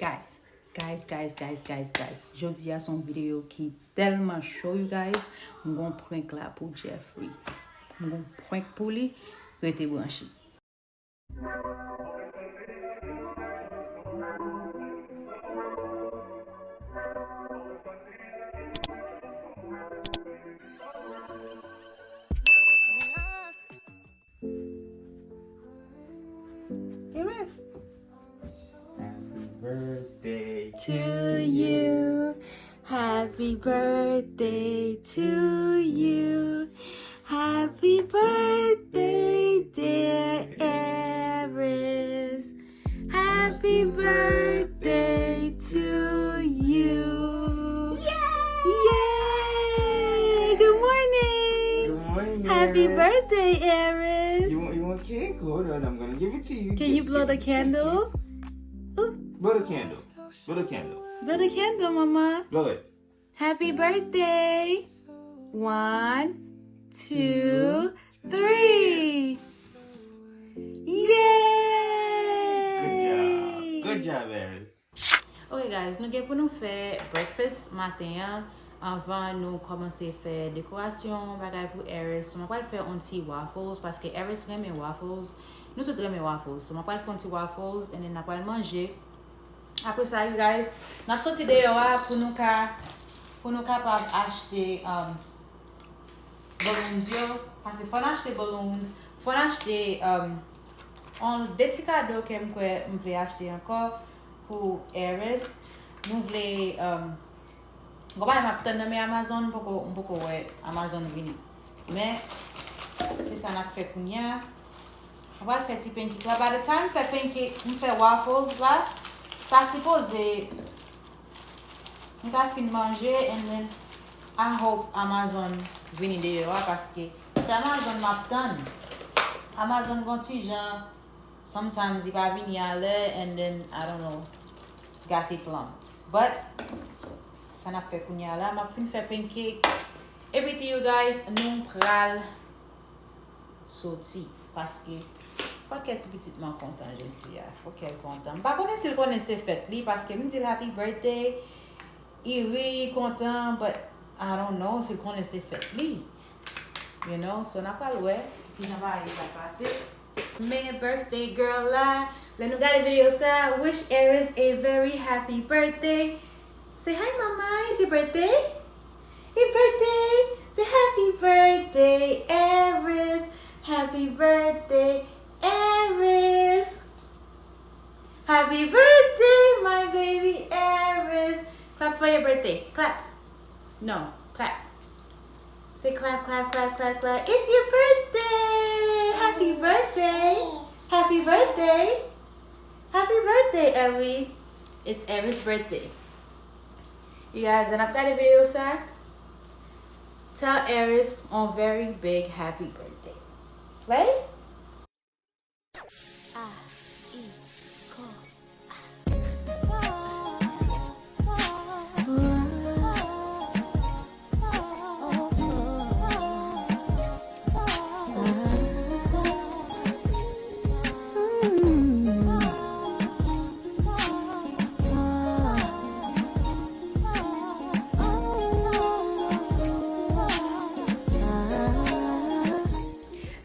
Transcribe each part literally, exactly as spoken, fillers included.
Guys, guys, guys, guys, guys, guys. Jodi a se yon videyo ki tèlman cho, you guys. M gon prank la pou Jeffrey. M gon prank pou li. Rete branche. Yes. Happy birthday to you. Happy birthday to you. Happy birthday, dear Aris. Happy birthday to you. Yay! Yay! Good morning. Good morning, Happy Aris. Birthday, Aris. You want, you want cake? Hold on, I'm gonna give it to you. Can you blow the candle? Ooh. Blow the candle. Blow the candle. Blow the candle, mama. Blow it. Happy birthday. One, two, three. Yay! Good job. Good job, Aris. Ok, guys, nou gen pou nou fè breakfast maten an. Anvan nou kòmanse fè dekorasyon, bagay pou Aris, so mwen pral fè yon ti waffles, paske Aris renmen waffles. Nou tout renmen waffles. So mwen pral fè yon ti waffles, and then n a pral manje. Apre sa, you guys, n ap soti deyò a pou nou ka, pou nou kapab achte, um, balloons yo. Paske fò n achte balloons, fò n achte, um, on, de ti kado ke m kwè m vle achte ankò pou Aris. Nou vle, um, gon bagay m ap tann nan men Amazon, m poko, m poko wè Amazon vini. Men, se sa n ap fè kounye a. Mwen pral fè ti pancake la. By the time m fè pancake, m fè waffles la, ta sipoze m ta fin manje, and then I hope Amazon vini deyò a, paske se Amazon m ap tann. Amazon gon ti jan, sometimes li pa vini alè, and then, I don't know, gate plan. But, sa n ap fè kounye a la, m ap fin fè pancake. Epi, you guys, nou pral soti, paske fò kè ti pitit mwen kontan jodi a. Fò kè l kontan. M pa konnen si l konnen se fèt li, paske m di l happy birthday, li ri, li kontan, but I don't know si l konnen se fèt li. You know, so n a pral wè kijan bagay yo pral pase. Men birthday girl la, lè nou gade videyo sa, wish Aris a very happy birthday. Say hi, mama, it's your birthday. Your birthday. Say happy birthday, Aris. Happy birthday, Aris. Happy birthday, my baby Aris. Clap for your birthday. Clap. No, clap. Say clap, clap, clap, clap, clap. It's your birthday. Happy birthday. Happy birthday. Happy birthday, Aris. It's Aris' birthday. You guys, lè n ap gade videyo sa, tell Aris on very big happy birthday. Right?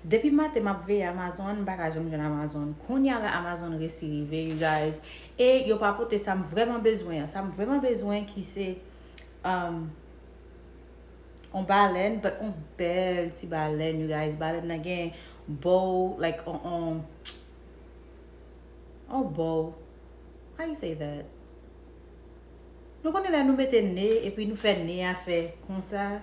Depi maten m ap veye Amazon, m pa ka janm jwenn Amazon. Kounye a la Amazon resi rive, you guys. E yo pa pote sa m vrèman bezwen an. Sa m vrèman bezwen ki se, um, on balèn, but on bèl ti balèn, you guys. Balèn nan gen bow, like, on, on, on bow. How you say that? Nou konnen lè nou mete ne, epi nou fè ne a fè konsa.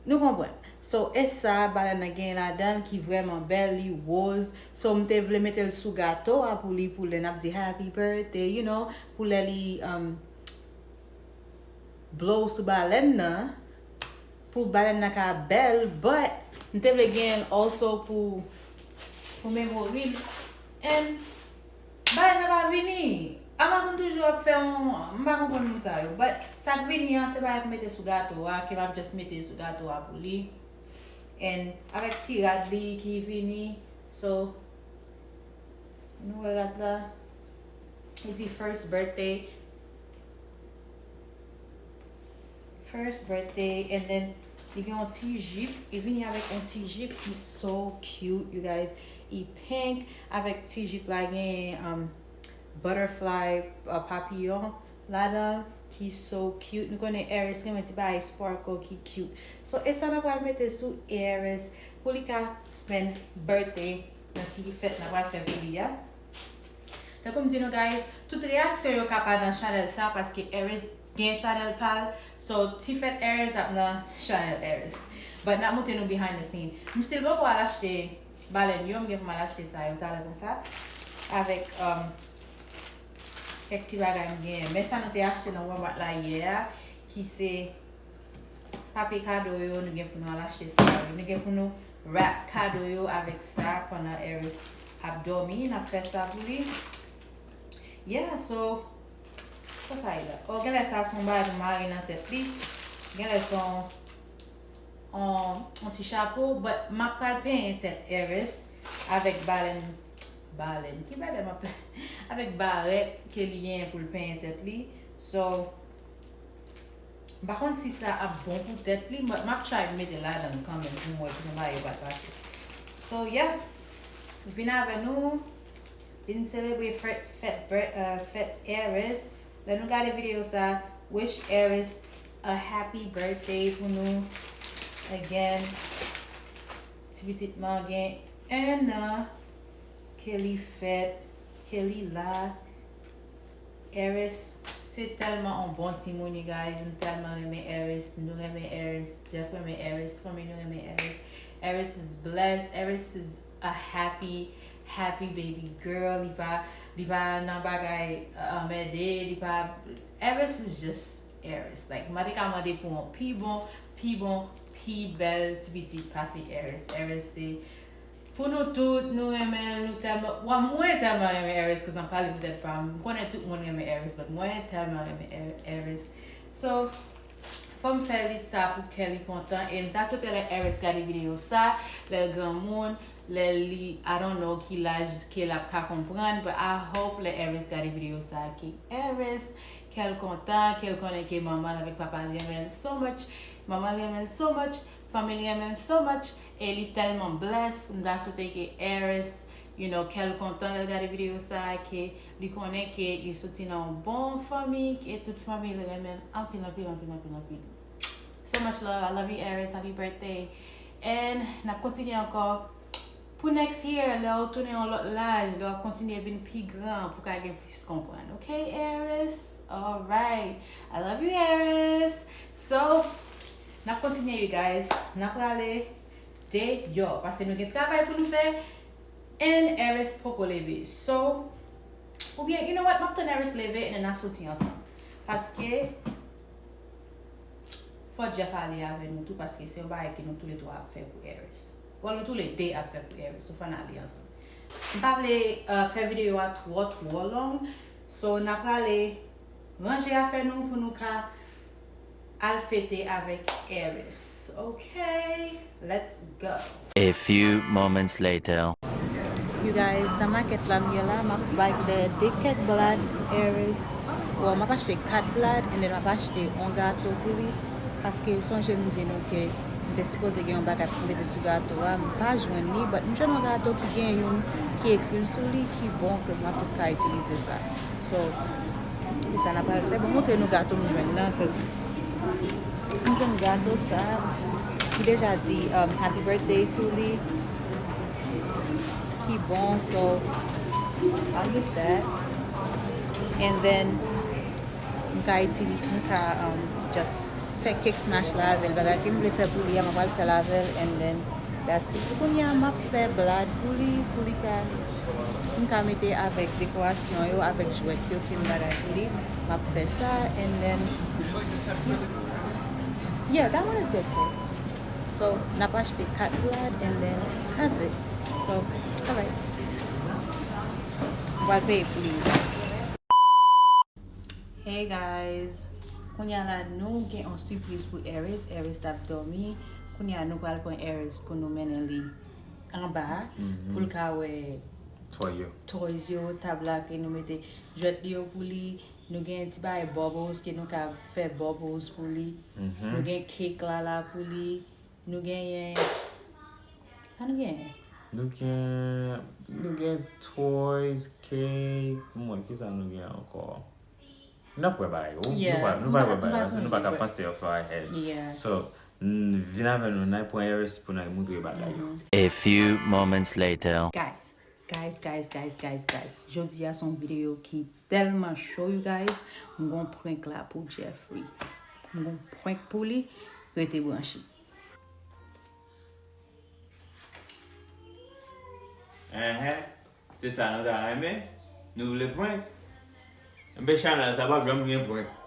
Nou konprann. So, e sa, balèn nan gen ladan l ki vrèman bèl, li woz. So, m te vle mete l sou gato a pou li, pou lè n ap di happy birthday, you know, pou lè li, um, blow sou balèn nan, pou balèn nan ka bèl, but m te vle gen l also pou, pou memory. And balèn nan pa vini. Amazon toujou ap fè yon, m pa konprann moun sa yo. But sa k vini an, se bagay pou mete sou gato a, ke m ap just mete sou gato a pou li. And avèk ti rad li ki vini. So, nou wè rad la. Li di first birthday. First birthday, and then li gen yon ti jip. Li vini avèk yon ti jip ki so cute, you guys. Li pink, avèk ti jip la gen um, butterfly, uh, papillon ladan l, ki so cute. Nou konnen Aries renmen ti bagay sparkle ki cute. So, e sa n ap pral mete sou Aries pou li ka spend birthday nan ti fèt n ap pral fè pou li a. Tankou m di nou, guys, tout reaksyon yo ka pa nan chanèl sa, paske Aries gen chanèl pa l. So, ti fèt Aries ap nan chanèl Aries. But n ap montre nou behind the scene. M still poko al achte balèn yo, m gen pou m al achte sa yo talè konsa. Avèk um, kèk ti bagay m genyen. Men sa nou te achte nan Walmart la yè a, ki se papye kado yo, nou gen pou nou al achte sa yo. Nou gen pou nou wrap kado yo avèk sa pandan Aries ap dòmi. N ap fè sa pou li. Yeah, so, sa sa ye la? Oh, genlè sa se yon bagay pou mare nan tèt li. Genlè se yon, yon, yon ti chapo. But m ap pral penyen tèt Aries avèk balèn, balèn, ki balèn m ap avèk barèt ke li genyen pou l penyen tèt li. So, m pa konn si sa ap bon pou tèt li, but m ap try mete ladan l kanmenm pou m wè kijan bagay yo pral pase. So, yeah, vin avè nou, vin selebre fèt, fèt, bir- uh, fèt Aries. Lè nou gade videyo sa, wish Aries a happy birthday pou nou. Again, ti pitit mwen gen en an ke li fèt, ke li la. Aries se tèlman yon bon timoun, you guys. M tèlman renmen Aries. Nou renmen Aries. Jeff renmen Aries. Fanmi nou renmen Aries. Aries is blessed. Aries is a happy, happy baby girl. Li pa, li pa nan bagay uh, anmède. Li pa. Aries is just Aries. Like, m pa te ka mande pou yon pi bon, pi bon, pi bèl ti pitit pase Aries. Aries se pou nou tout, nou renmen l, nou tèlman, wa, mwen tèlman renmen Aries, cause m ap pale poutèt pa m. M konnen tout moun renmen Aries, but mwen tèlman renmen Aries. So, fò m fè li sa pou kè li kontan. E m ta swete lè Aries gade videyo sa, lè l granmoun, lè li, I don't know ki laj ke l ap ka konprann, but I hope lè Aries gade videyo sa ke Aries, kè l kontan, ke l konnen ke manman l avèk papa l renmen l so much, manman l renmen l so much, fanmi l renmen l so much, e li tèlman bless, m ta swete ke Aries, you know, kè l kontan lè l gade videyo sa, ke li konnen ke li soti nan yon bon fanmi, e tout fanmi l renmen l anpil, anpil, anpil, anpil, anpil. So much love, I love you, Aries, happy birthday. And n ap kontinye ankò pou next year, lè w tounen yon lòt laj, lè w ap kontinye vin pi gran, pou ka gen plis konprann. Ok, Aries? Alright. I love you, Aries. So, n ap kontinye, you guys. N ap prale deyò, paske nou gen travay pou nou fè. And Aries poko leve. So, oubyen, you know what? M ap tann Aries leve, and then n a soti ansanm. Paske, fò Jeff ale avè nou tou, paske se yon bagay ke nou toulètwa ap fè pou Aries. Well, nou toulède ap fè pou Aries, so fò n ale ansanm. M pa vle uh, fè videyo a twò, twò long, so n a prale ranje afè nou pou nou ka al fete avèk Aries. Ok, let's go. A few moments later. You guys, nan makèt la m ye la, m ap bay fè de kèk blad Aries. Bon, m ap achte kat blad, and then m ap achte yon gato pou li. Paske sonje m di nou ke m te sipoze gen yon bagay pou m mete sou gato a, m pa jwenn li, but m jwenn yon gato ki gen youn ki ekri l sou li, ki bon, cause m ap jis ka itilize sa. So, e sa n ap pral fè. Bon, montre nou gato m jwenn nan, cause m jwenn gato sa, ki deja di um, happy birthday sou li. Ki bon, so, I'll use that. And then, m ka itilize, m ka um, just fè cake smash la avè l. Bagay ke m vle fè pou li a, m ap al fè l avè l, and then that's it. Kounye a, m ap fè blad pou li, pou li ka, m ka mete avèk dekorasyon yo, avèk jwèt yo ke m bagay pou li. M ap fè sa, and then, yeah, that one is good too. So, n ap achte kat blad, and then that's it. So, alright. M pral peye pou li, you guys. Hey guys, kounye a la nou gen yon sipriz pou Aries. Aries t ap dòmi. Kounye a nou pral pran Aries pou nou mennen li anba pou l ka wè Toy yo. Toys yo, tab la ke nou mete jwèt li yo pou li. Nou gen ti bagay bubbles ke nou ka fè bubbles pou li. Nou gen cake la la pou li. Nou genyen. Sa nou genyen? Nou gen, nou gen toys, cake. Mwen, ki sa nou gen ankò? N ap wè bagay yo. Nou pa, nou pa wè bagay yo, nou pa ka panse off our head. So, vin avè nou, n a pran Eris pou n al montre bagay yo. A few moments later. Guys, guys, guys, guys, guys, guys. Jodi a se yon videyo ki tèlman cho, you guys. M gon prank la pou Jeffrey. M gon prank pou li. Rete branche. Enhen. Se sa nou ta renmen? Nou vle prank? Enben, chanèl sa p ap janm gen prank.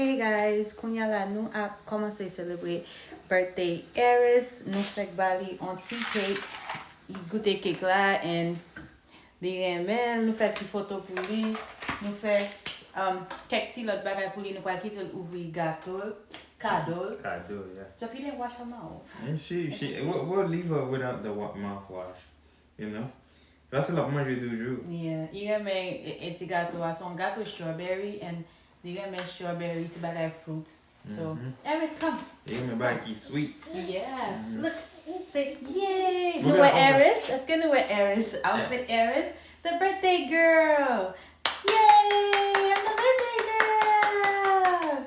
Hey guys, kounye a la nou ap kòmanse selebre birthday Eris. Nou fèk ba li on ti cake. Li goute cake la and li renmen l. Nou fè ti foto pou li. Nou fè um, kèk ti lòt bagay pou li. Nou pral kite l ouvri gato l, kado l. Kado, yeah. Jeffrey didn't wash her mouth. And she, she, we'll, we'll leave her without the wa- mouthwash, you know? Paske l ap manje toujou. Yeah, li renmen e, e ti gato a, se yon gato strawberry and li renmen strawberry, ti bagay fruits. So, Eris, come. Li renmen bagay ki sweet. Yeah. Look, say, yay! Nou wè Eris? Èske nou wè Eris? Outfit Eris? The birthday girl! Yay! I'm the birthday girl!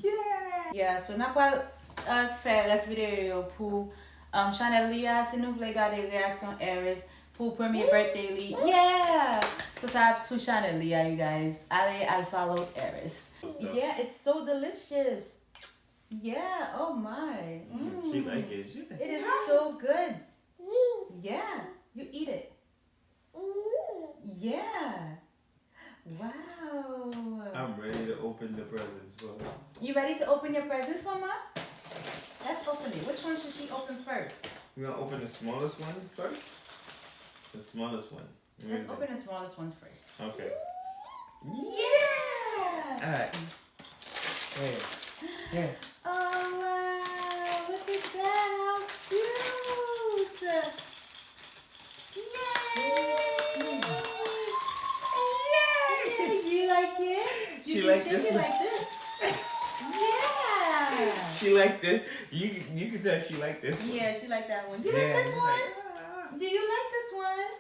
Yeah! Yeah, so n ap pral uh, fè rès videyo yo pou um, chanèl li a. Si nou vle gade reyaksyon Eris pou premye birthday li, yeah! So sa ap sou chanèl li a, you guys. Ale al follow Eris. Yeah, it's so delicious. Yeah, oh my. Mm, she like it. She said, it is so good. Yeah, you eat it. Yeah. Wow. I'm ready to open the presents for her. You ready to open your presents, Mama? Let's open it. Which one should she open first? We're gonna open the smallest one first. The smallest one. Let's open the smallest one first. Okay. Yeah! Alright. Hey. Yeah. Oh wow! Look at that! How cute! Yay! Yay! You like it? You can shake it like this. Yeah! She liked it. You you can tell she liked this one. Yeah, she liked that one. You like this one? Do you like this one?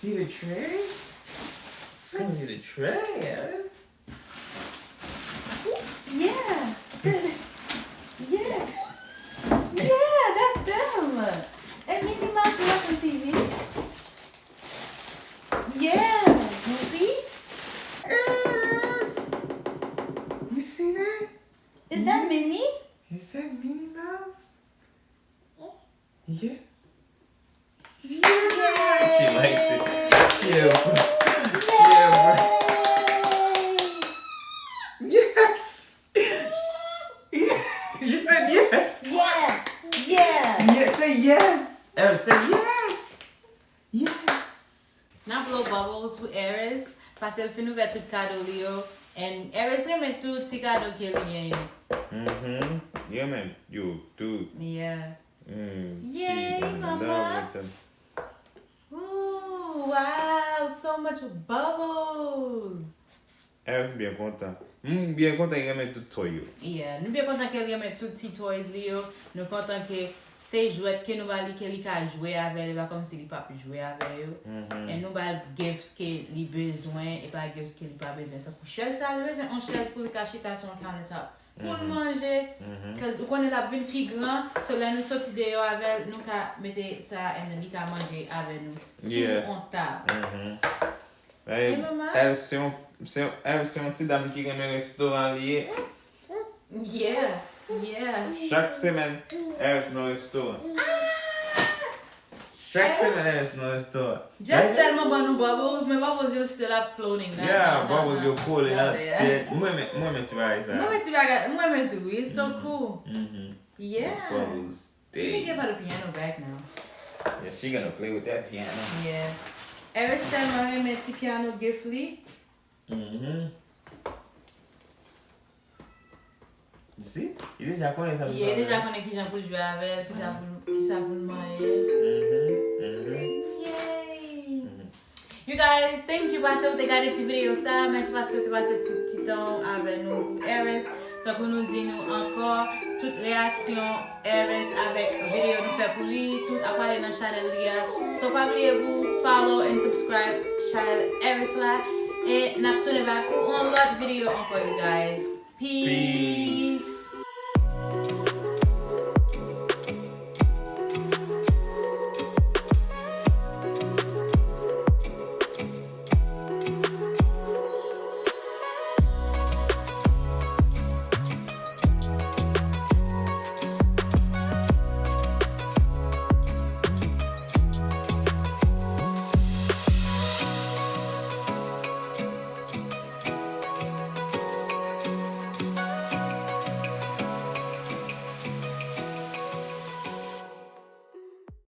See the tray? It's gonna be the tray, eh? Yeah. Yeah. Yeah, that's them. And Mickey Mouse watching T V. Yeah. You see? You see that? Is that Minnie? Is that Minnie Mouse? Yeah. Yeah. She likes it. She a, she a, yes. She said yes. Yeah. Yeah. Yeah. Say yes. Eris, say yes. Yes. N ap blow bubbles pou Eris, paske l fin ouvè tout kado li yo. And Eris renmen tout ti kado ke li genyen. Mm-hmm. Li renmen yo tout. Yeah. Mm, yay, mama. Ooh, wow, so much bubbles. Eris byen kontan. M byen kontan li renmen tout toy yo. Yeah, nou byen kontan ke li renmen tout ti toys li yo. Nou kontan ke se jwèt ke nou ba li ke li ka jwe avè l, e pa kòmsi li p ap jwe avè yo. Mm-hmm. E nou ba l gifts ke li bezwen, e pa gifts ke li pa bezwen. Tankou chèz sa, li bezwen yon chèz pou li ka chita sou yon countertop. Pou l manje, cause ou konnen l ap vin pi gran, so lè nou soti deyò avè l, nou ka mete sa and then li ka manje avè nou sou yon tab. Hey, mama. Eris se yon, se yon, Eris se yon ti dam ki renmen restoran li ye. Yeah, yeah. Chak semèn, Eris nan restoran. Chak semèn Eris nan restoran. Jeff tèlman ban nou bubbles, men bubbles yo still ap floating nan, yeah, nan, nan, bubbles yo kole nan tè. Mwen renmen, mwen renmen ti bagay sa. Mwen renmen ti bagay, mwen renmen l tou, wi. It's so cool. Yeah. Bubbles. You can give her the piano back now. Yeah, she gonna play with that piano. Yeah. Eris tèlman renmen ti piano gift li. Mm-hmm. You see? Li deja konnen sa pou l fè. Yeah, li deja konnen kijan pou l jwe avè l, kisa pou l, kisa pou l manyen. Mm-hmm. Mm-hmm. Yay! Mm-hmm. You guys, thank you paske ou te gade ti videyo sa. Mèsi paske ou te pase ti, ti tan w avè nou pou Eris. Tankou nou di nou ankò, tout reyaksyon Eris avèk videyo nou fè pou li, tout ap ale nan chanèl li a. So pa bliye pou follow and subscribe chanèl Eris la. E n ap tounen back pou yon lòt videyo ankò, you guys. Peace. Peace.